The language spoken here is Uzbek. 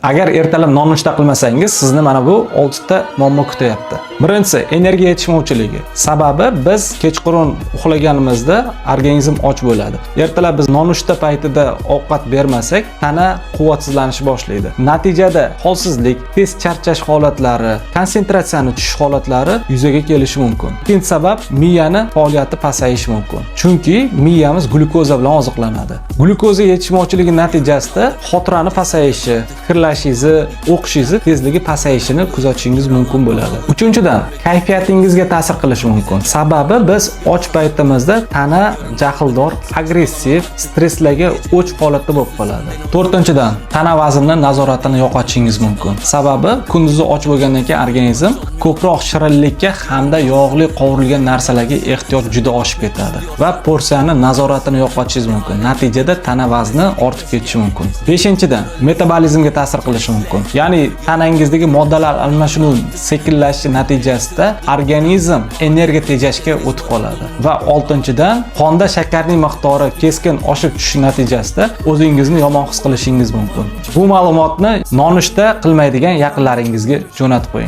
Agar ertalab nonushta qilmasangiz, sizni mana bu 6 ta muammo kutyapti. Birinchisi, energiya yetishmovchiligi. Sababi, biz kechqurun uxlaganimizda organizm och bo'ladi. Ertalab biz nonushta paytida ovqat bermasak, tana quvvatsizlanishni boshlaydi. Natijada holsizlik, tez charchash holatlari, konsentratsiyani tushish holatlari yuzaga kelishi mumkin. Ikkinchi sabab, miyani faoliyati pasayishi mumkin. Chunki miyamiz glyukoza bilan oziqlanadi. Glyukoza yetishmovchiligi natijasida xotirani pasayishi, fikrlashingizni, o'qishingizni tezligi pasayishini kuzatishingiz mumkin bo'ladi. Uchinchidan, kayfiyatingizga ta'sir qilishi mumkin. Sababi, biz och paytimizda tana jahldor, agressiv, stresslarga o'ch holatda bo'lib qoladi. To'rtinchidan, tana vaznini nazoratini yo'qotishingiz mumkin. Sababi, kunduzi och bo'lgandan keyin organizm ko'proq shirinlikka hamda yog'li qovurilgan narsalarga ehtiyoj juda oshib ketadi va porsiyani nazoratini yo'qotishingiz mumkin. Natijada tana vazni ortib ketishi mumkin. Beshinchidan, metabolizmga ta'sir qilishi mumkin. Ya'ni tanangizdagi moddalar almashinuvi sekinlashishi natijasida organizm energiya tejashga o'tib qoladi. Va oltinchidan, qonda shakarning miqdori keskin oshib tushishi natijasida o'zingizni yomon his qilishingiz mumkin. Bu ma'lumotni nonushta qilmaydigan yaqinlaringizga jo'natib qo'ying.